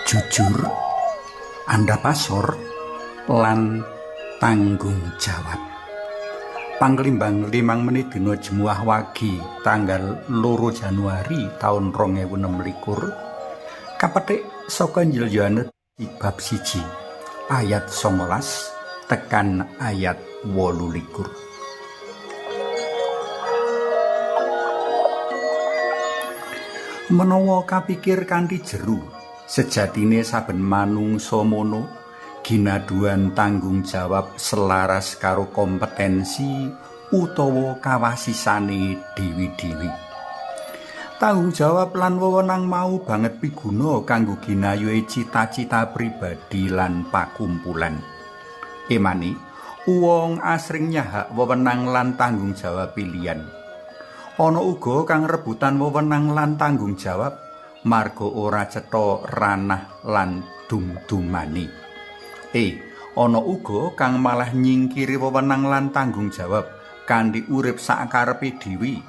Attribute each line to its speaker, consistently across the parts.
Speaker 1: Jujur, andhap asor lan tanggung jawab. Panglimbang 5 menit dina Jemuah Wage tanggal 2 Januari taun 2026 kapetik saka Injil Yohanes bab 1 ayat 19 tekan ayat 28. Menawa kapikir kanthi jeru, sejatine saben manungsa mono ginaduan tanggung jawab selaras karo kompetensi utawa kawasisane dewi-dewi. Tanggung jawab lan wewenang mau banget piguna kanggo ginayuhe cita-cita pribadi lan pakumpulan. Emane, wong asring nyahak wewenang lan tanggung jawab pilihan. Ana uga kang rebutan wewenang lan tanggung jawab marga ora cetha ranah lan dum-dumane. Ana uga kang malah nyingkiri wewenang lan tanggung jawab kanthi urip sakarepe dhewe,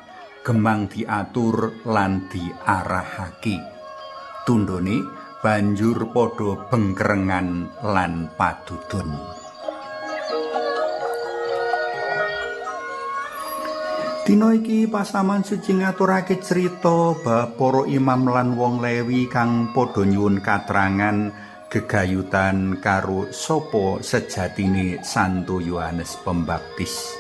Speaker 1: gemang diatur lan diarahake. Tundhone banjur padha bengkerengan lan padudon. Dina iki pasaman suci ngaturake crita bab para imam lan wong Lewi kang padha nyuwun katrangan gegayutan karo sapa sejatine Santo Yohanes Pembaptis.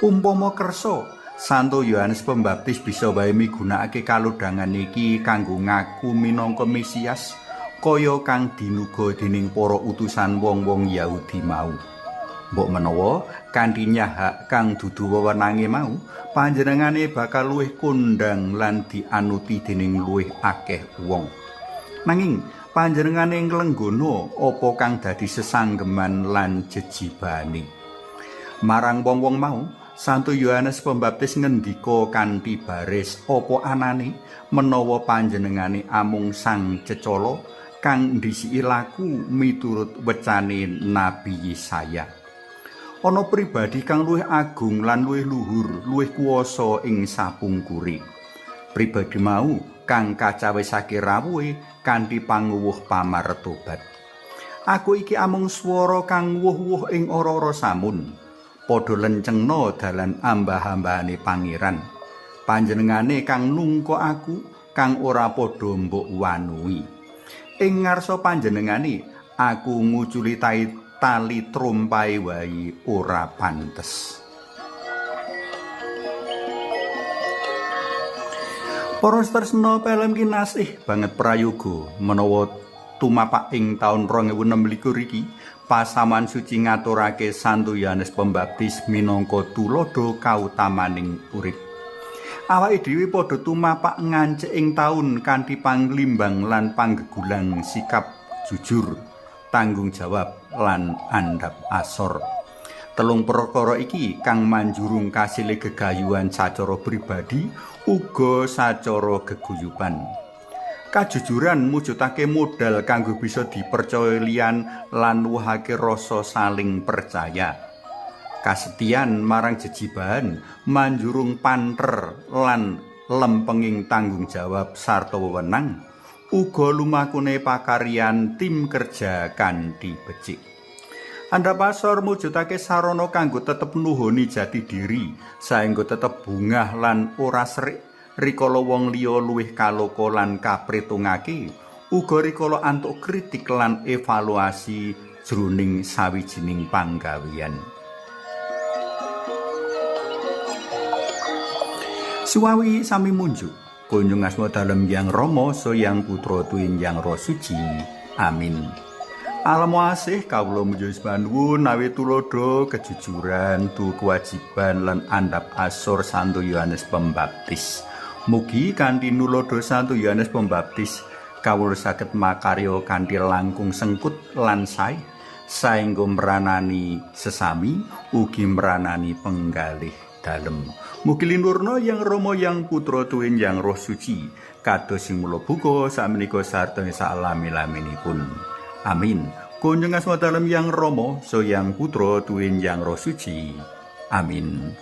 Speaker 1: Umpama kersa, Santo Yohanes Pembaptis bisa wae migunakake kalodhangan iki kanggo ngaku minangka Mesias kaya kang dinuga dening para utusan wong-wong Yahudi mau. Mbok menawa kanthi nyahak kang dudu wewenange mau, panjenengane bakal luwih kondhang lan dianuti dening luwih akeh wong. Nanging panjenengane nglenggono apa kang dadi sesanggeman lan jejibane. Marang wong-wong mau, Santo Yohanes Pembaptis ngendika kanthi baris apa anane menawa panjenengane amung sang cecala kang ndhisiki laku miturut wecane Nabi Yesaya. Ana pribadi kang luwih agung lan luwih luhur, luwih kuwasa ing sapungkure. Pribadi mau kang kacawisake rawuhe kanthi panguwuh pamartobat. Aku iki amung swara kang wuh-wuh ing ora-ora samun. Padha lencengna dalan ambah-ambahane pangeran. Panjenengane kang nungka aku kang ora padha mbok wanuhi. Ing ngarsa panjenengane aku nguculi tali trompae wae ora pantes. Para tresna pelem kinasih banget prayoga menawa tumapak ing taun 2026 iki pasaman suci ngaturake Santo Yohanes Pembaptis minangka tuladha kautamaning urip. Awake dhewe padha tumapak ngancik ing taun kanthi panglimbang lan panggegulang sikap jujur, tanggung jawab lan andhap asor. Telung perkara iki kang manjurung kasile gegayuhan sacara pribadi uga sacara geguyuban. Kajujuran mujudake modal kanggo bisa dipercaya liyan lan nuwuhake rasa saling percaya. Kasetian marang jejibahan manjurung panter lan lempenging tanggung jawab sarta wewenang uga lumakune pakaryan tim kerja kanthi becik. Andhap asor mujudake sarana kanggo tetep nuhoni jati diri, saengga tetep bungah lan ora serik rikala wong liya luwih kaloka lan kapritungake, uga rikala antuk kritik lan evaluasi jroning sawijining panggawean. Suwawi sami munjuk. Kunjung asma dalem Yang Rama, Yang Putra tuwin Yang Roh Suci. Amin. Alam asih kawula muju panuwun nawi tuladha kejujuran tu kewajiban lan andhap asor Santo Yohanes Pembaptis. Mugi kanthi nuladha Santo Yohanes Pembaptis kawula saged makarya kanthi langkung sengkut lan sae saengga mranani sesami ugi mranani penggalih dalem. Mugi linurna Yang Rama, Yang Putra tuwin Yang Roh Suci kados sing mula buka sakmenika sarta salami-laminipun. Amin. Kunjung asma dalem Yang Rama, Yang Putra tuwin Yang Roh Suci. Amin.